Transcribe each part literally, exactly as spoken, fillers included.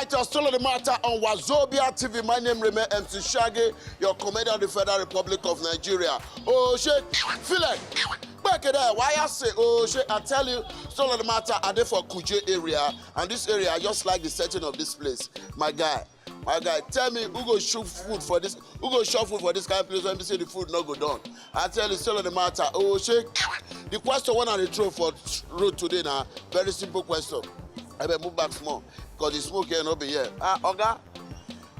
Just still on the matter on Wazobia T V. My name remain M C Shaggy, your commander of the Federal Republic of Nigeria. Oh shit, feel it. Back it up. Why I say oh shit? I tell you, still on the matter. I dey for Kuje area, and this area, I just like the setting of this place. My guy, my guy, tell me who go shoot food for this? Who go shop food for this kind of place when we say the food no go done? I tell you, still on the matter. Oh shit, the question one on the throw for road today now. Very simple question. I been move back small. Because the smoke here no be here. Ah, Oga,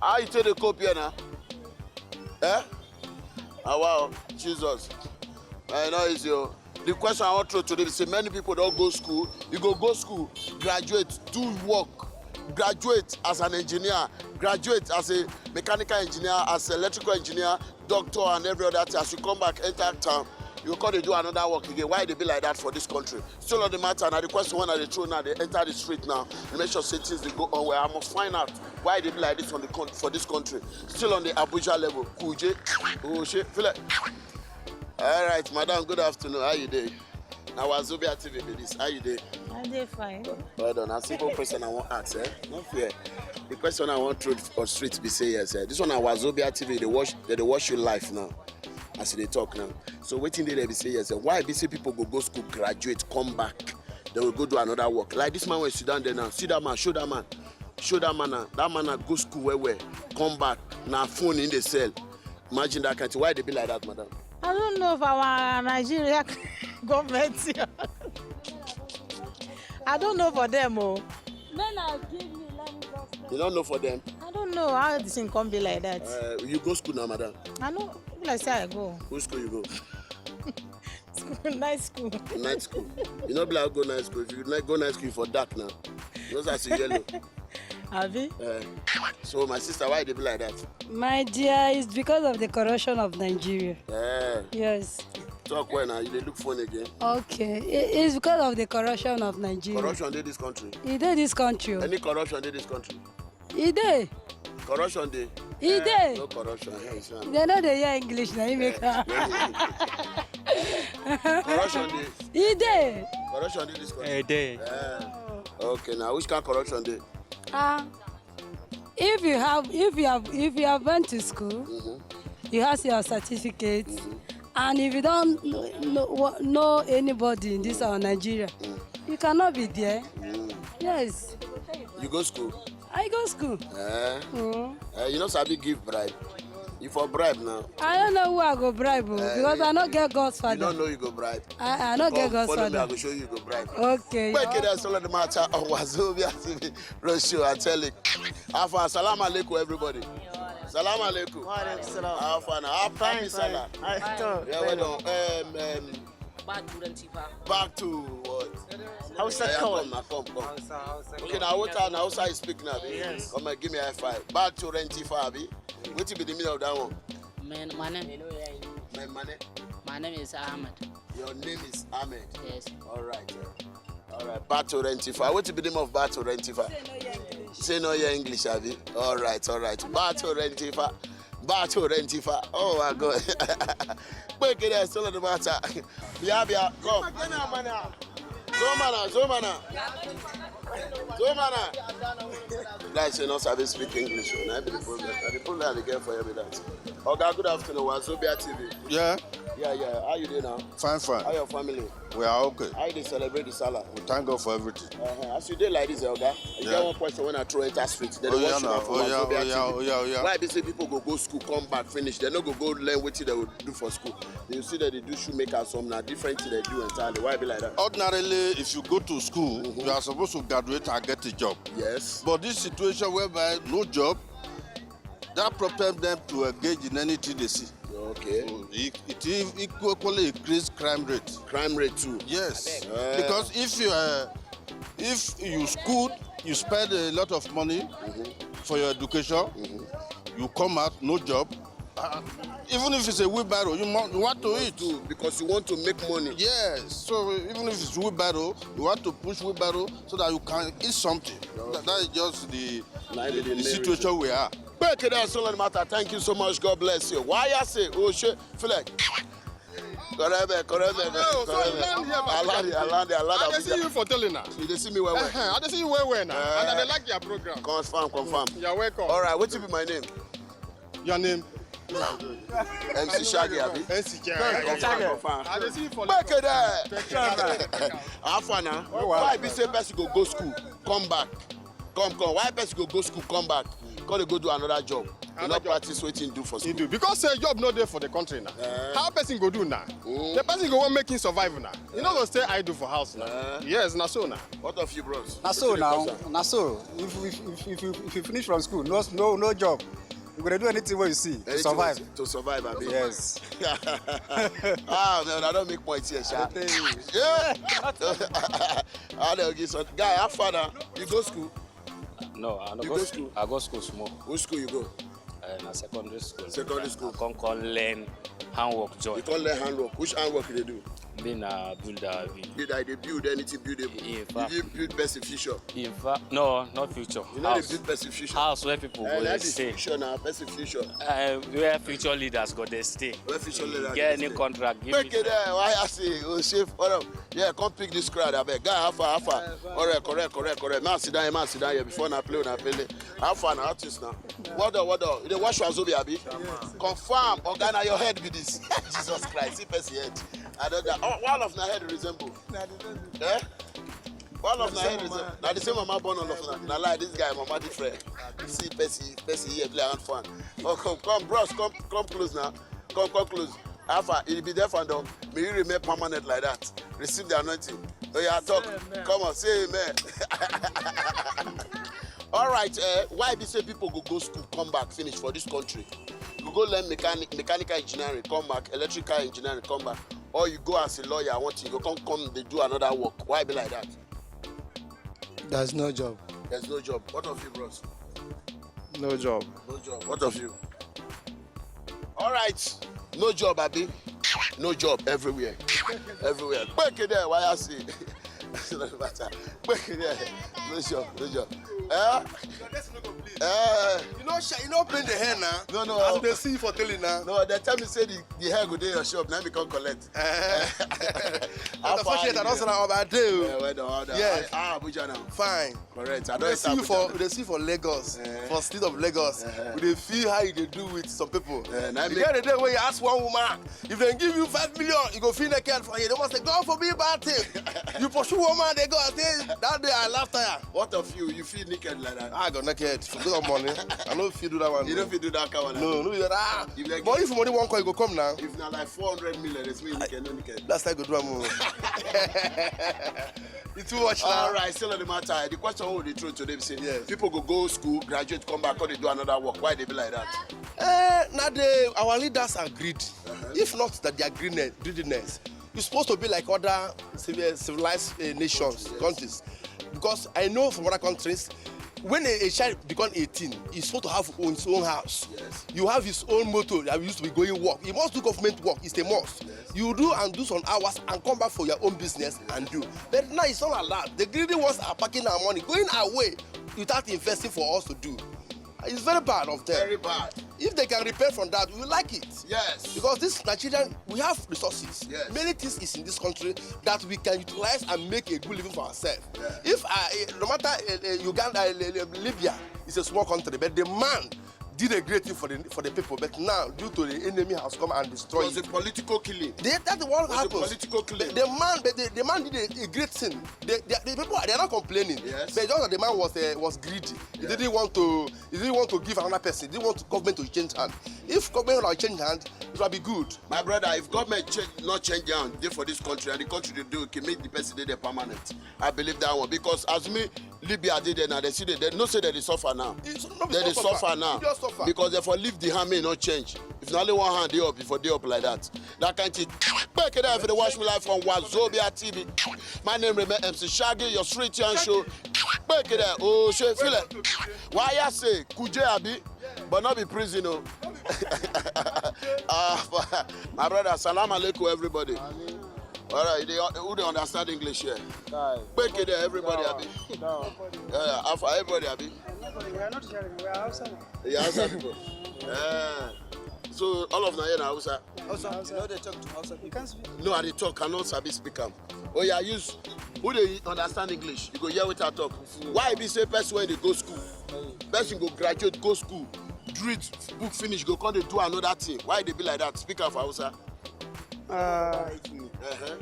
how you take the cope here now? Eh? Ah, wow, Jesus. I know it's you. The question I want to today is say many people don't go school. You go go school, graduate, do work, graduate as an engineer, graduate as a mechanical engineer, as an electrical engineer, doctor, and every other thing. As you come back, enter town, you come dey do another work again. Why they be like that for this country? Still on the matter, now the question one I dey throw now, they enter the street now. And make sure say things they go on where I must find out why they be like this on the con- for this country. Still on the Abuja level. Kuje, oh shit, feel it. All right, madam, good afternoon. How you doing? Now Wazobia T V be this. How you doing? I dey fine. Well done. A simple question I want ask, eh? No fear. The question I want throw for street be say yes, eh? This one na Wazobia T V. They watch, they, they watch you live now. As they talk now. So waiting there, they be say yes, eh? Why be say people go go school, graduate, come back? They will go do another work. Like this man when sit down there now. See that man, show that man. Show that man now. That man now go school where where. Come back. Now phone in the cell. Imagine that kind of thing. Why they be like that, madam? I don't know if our Nigeria government. I don't know for them, oh. Men are give me, let me just You don't know for them. I don't know how this thing can be like that. Uh, you go school now, madam. I know, like say I go. Which school you go? School, night school. Night school. You know, black go night school. If you not go night school, you for dark now. You know, that's a yellow. Abi? Uh, so, my sister, why they be like that? My dear, it's because of the corruption of Nigeria. Uh, Yes. Talk when now. You dey look phone again. Okay. It- It's because of the corruption of Nigeria. Corruption dey this country. E dey this country. Oh. Any corruption dey this country. E dey. Corruption dey. E dey. No corruption. Hey, son. They no dey hear English na im make am. Corruption dey. E dey. Corruption dey this country. A day. Uh, okay, now which kind of corruption dey? Ah, if you have if you have if you have went to school, you have your certificate, and if you don't know, know, know anybody in this our Nigeria, you cannot be there. Yes, You go school. I go school. Eh? Mm. Eh, you know, sabi give bribe. You for bribe now. I don't know who I go bribe o, Eh, because I no get God's You don't father. Know you go bribe. I, I no get Come God's follow me. I father. Go show you go bribe. Okay. Quick, that's all of the matter on Wazobia T V. Road show. I tell you. Alpha, salam alaikum, everybody. Salam alaikum. Wa alaikum salam. Alpha, now. Happy Fine, Salah. fine. I thought. Yeah, well done. Um, um, Ba turanci fa. Back to what? Hausa Yeah, kawai. Come now, come, come. Okay, now what time now? How you speak now? Baby? Yes. Come and give me a high five. Back to rent if I be. What be the meaning of that one? Man, my name, My money. my name is Ahmed. Your name is Ahmed. Yes. All right. Yeah. All right. Back to rent if I. What be the name of back to rent if I? Say no, your English, have you? All right, all right. Back to rent if I. Back to rent if I. Oh my God. Quick, it is still on the matter. Bia, bia, come. Zomana, Zomana. Zomana. Guys, you know, sabi speak English. Oh, na be the problem. Na the problem I dey get for you be that. Oga, good afternoon. Wazobia T V. Yeah, Yeah, yeah. How you doing now? fine, fine. How your family? We are okay. How you dey celebrate the Salah? We thank God for everything. Uh-huh. As you dey like this, eh, Oga, you Yeah. get one question when I throw enter street. They Oh, dey yeah, watch you now. now for Oh, yeah, Wazobia oh, yeah, T V. Oh, yeah, oh, yeah. Why be say people go go school, come back, finish? They no go go learn wetin they will do for school. You see that they do shoemaker some now different thing they do entirely. Why be like that? Ordinarily, if you go to school, you are supposed to graduate and get a job. Yes. But this situation whereby no job, that prompt them to engage in anything they see. Okay. So it, it ev- equally increase crime rate. Crime rate too. Yes, Eh. Because if you uh, if you school, you spend a lot of money for your education, you come out no job. Uh, even if it's a wheelbarrow, you, mo- you want to eat. Do because you want to make money. Yes, so even if it's wheelbarrow, you want to push wheelbarrow so that you can eat something. That, that is just the, Like the, the the merit. Situation we are. Quick, that's all that matter. Thank you so much. God bless you. Why I say, oh shit, feel like. Correct me, correct me. Oh, so you land here for I land here, I land here, I land I dey see Abuja. you for telling now. You dey see me well well. Uh-huh, I dey see you well well now. And I dey like your program. Confirm, confirm. You're welcome. All right, what be my name? Your name? M C Shaggy, abi? N C K. Confirm, confirm. I dey see you for Make it there. Thank you. How far now? Why be say person go go school, come back, come come? Why person go go school, come back, come dey go do another job? You Another not job. Practice wetin you do for You school. Do because say job no dey for the country now. How person go do now? The person go wan make him survive now. You no go stay idle for house now. Yes, na so now. What of you, bros? Na so now, na so. If if if if you if you finish from school, no no no job. You go dey do anything wey you see to Anything survive. To, to survive, abi? Yes. Ah, man, I don't make points here, sha. I tell you. Yeah. I don't give some guy. How far now? You go school? No, I no You go go school. school? I go school small. Which school you go? Uh, na secondary school. Secondary school. I come come learn handwork join. You come learn handwork. Which handwork you dey do? Be na builder be. Be that they build anything buildable. In fact- You dey build person future. In fact, no, not future. You know they House. Build person future. House where people Eh, go na dey the stay. Future now, person future. Uh, where future leaders go dey stay. Where future leaders Get go any stay. contract. Give Make me it there. Why I say, oh, shave. Hold on. Yeah, come pick this crowd, I beg. Guy, how far, how far? All right, correct, correct, correct. Man, sit down here, man, sit down here. Before na play, na play. How far now? Artist now. What the, what the? You dey watch Wazobia, abi? Confirm. Oga, na your head be this. Jesus Christ, see person head. I don't know. Oh, one of na head resemble. Eh? One of na head resemble. Na the same mama born all of na. Na lie, this guy, mama different. See person, person here play hand fan. Oh, come, come, bros, come, come close now. Come, come close. Alpha, it be there for them. May you remain permanent like that. Receive the anointing. Oh yeah, talk. Come on, say amen. All right, uh, why be say people go go school, come back, finish for this country? You go learn mechanic, mechanical engineering, come back, electrical engineering, come back, or you go as a lawyer, I want you go come come they do another work. Why be like that? There's no job. There's no job. What of you, bros? No job. No job. What of you? All right. No job, abi? No job everywhere. Everywhere. Back in there, why I see? It doesn't matter. Back in there. No job. No job. Eh? Eh? You know, sh- you know, paint the hair now. No, no. As they see you for telling now. No, they tell me say the, the hair go dey your shop. Now me come collect. But the first year, I don't say about day. Yeah, well done, well done. Yes. Ah, Abuja now. Fine. Correct. I They don't see you Abuja for now. They see you for Lagos, Eh. for state of Lagos. Eh. We dey feel how you dey do with some people. Eh, na You me- get the day where you ask one woman, if they give you five million, you go feel naked for here. They must say, "God forbid bad thing." You pursue one man, they go and say, "That day I laugh tire." What of you? You feel naked like that? I got naked. For good money. I no fit do that one. You don't feel do that kind of No, no, you're ah. If they But give- if money won't call, you go come now. If na like four hundred million, it's me naked, no naked. That's how I go do am. It's too much now. All right, still on the matter. The question we dey throw today be say Yes. People go go school, graduate, come back, come dey do another work. Why they be like that? Eh, now the our leaders are greedy. If not that they are greediness, greediness, you're supposed to be like other civil, civilized uh, nations, countries. Because I know from other countries, when a, a child become eighteen, he's supposed to have own, his own house. Yes. You have his own motor that used to be going work. He must do government work. It's a must. You do and do some hours and come back for your own business and do. But now it's not allowed. The greedy ones are packing our money, going away without investing for us to do. It's very bad of them. Very bad. If they can repent from that, we will like it. Yes. Because this Nigerian, we have resources. Yes. Many things is in this country that we can utilize and make a good living for ourselves. Yeah. If uh, eh, no matter uh, uh, Uganda, uh, Li- Li- Libya is a small country, but the man did a great thing for the for the people. But now, due to the enemy has come and It destroyed was a it. Political killing. They, that's what It was a happened. Political The, killing. the man, but the, the man did a, a great thing. The, the, the people, they are not complaining. Yes. But just that the man was uh, was greedy. He didn't want to. He didn't want to give another person. He didn't want government to change hand. If government will change hand, it will be good. My brother, if government change, not change down, dey for this country and the country dey do okay, make the person dey there permanent. I believe that one because as me, Libya dey there now, they see they, they know say they dey suffer now. It's not They dey suffer now They just suffer. Because they for leave the hand may not change. If na only one hand dey up, if for dey up like that, that kind thing. Make it there if they watch me live from Wazobia T V. My name remain M C Shaggy, your street young show. Make it there. Oh, shey feel it. Why I say Kuje Abi, but not be prison, oh. Ah, my brother, salam alaikum, everybody. All right, they, who they understand English here? Make it there, everybody Abi. Yeah, yeah, Alpha, everybody Abi. We are not hearing. We are outside. Yeah, outside people. Yeah. So all of na here na Hausa. Hausa. You know they talk to Hausa people. No, I dey talk, I no sabi speak am. Oh yeah, use who dey understand English, you go hear wetin I talk. Why e be say person wey dey go school, person go graduate, go school, read book finish, go come dey do another thing? Why e dey be like that? Speak am for Hausa. Ah, Uh-huh.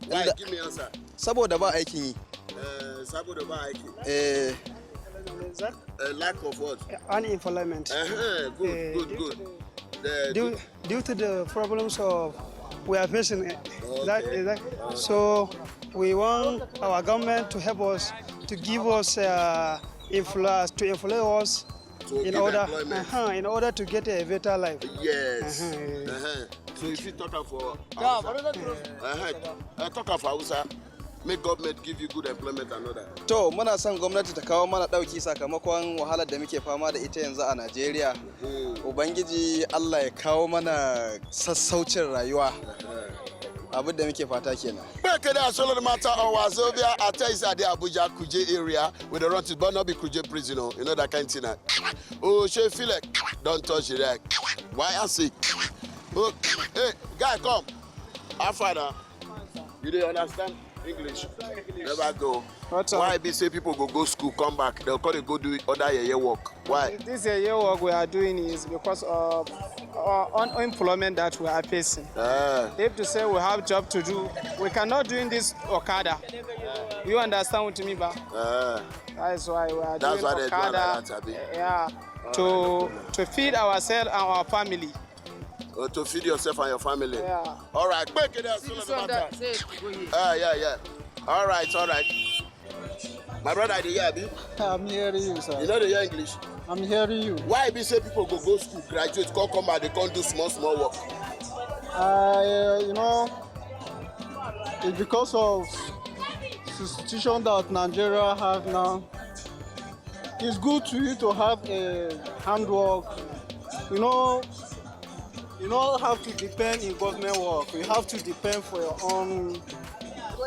Why? Give me answer. Saboda ba aikin yi. Uh, saboda ba aiki. Eh, Uh, lack of what? Unemployment. Uh-huh. Good, Eh, good, due good. to The, due, due to the problems of we are facing. Eh, that, Okay. that, so we want our government to help us, to give us uh, influence, to employ us to in give order, employment. Uh-huh, in order to get a better life. Yes. Uh-huh. Uh-huh. So if you talk am for Yeah, Hausa, but another thing. Uh-huh. Uh, talk am for Hausa. Make government give you good employment and all that. To, muna son gwamnati ta kawo mana ɗauki sakamakon wahalar da muke fama da ita yanzu a Najeriya. Ubangiji Allah ya kawo mana sassaucin rayuwa. Abin da muke fata kenan. Back at that, Solid Matter on Wazobia, I tell you, at the Abuja Kuje area, with the run to but not be Kuje prison, oh, you know that kind of thing. Oh, she feel like don't touch it. Like, why I say? Oh, hey, guy, come. How far now? You dey understand English? Never go. What's up? Why be say people go go school, come back, they'll call it go do other yeye work? Why? This yeye work we are doing is because of uh, unemployment that we are facing. Uh, If to say we have job to do, we cannot doing this okada. You understand what me, ba? uh, That is why we are That's doing why they do okada. like that, abi? Yeah. To to feed ourselves and our family. Or to feed yourself and your family. Yeah. All right, quick it out, Solid This one Matter. that said to go here. Uh, yeah, yeah. All right, all right. My brother, I dey hear, abi? I'm hearing you, You sir. know the hear English? I'm hearing you. Why be say people go go school, graduate, come come back, they can't do small small work? Uh, you know, it's because of the situation that Nigeria have now. It's good to you to have a handwork. You know, you don't have to depend in government work. You have to depend for your own.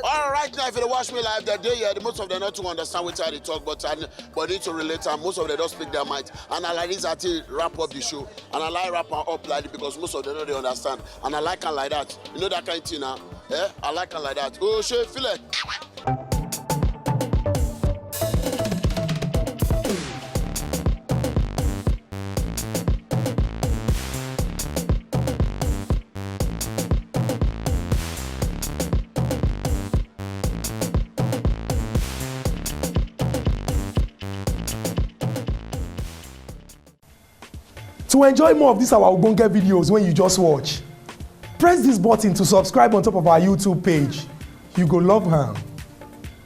All right, now if you dey watch me live, the day here, most of them not to understand what I dey talk, but I but need to relate, and most of them don't speak their mind. And I like this, I take wrap up the show, and I like wrap am up like this because most of them don't dey understand, and I like am like that. You know that kind of thing, now. Eh? I like am like that. Oh, she feel it. To enjoy more of these our ogbonge videos when you just watch, press this button to subscribe on top of our YouTube page. You go love am.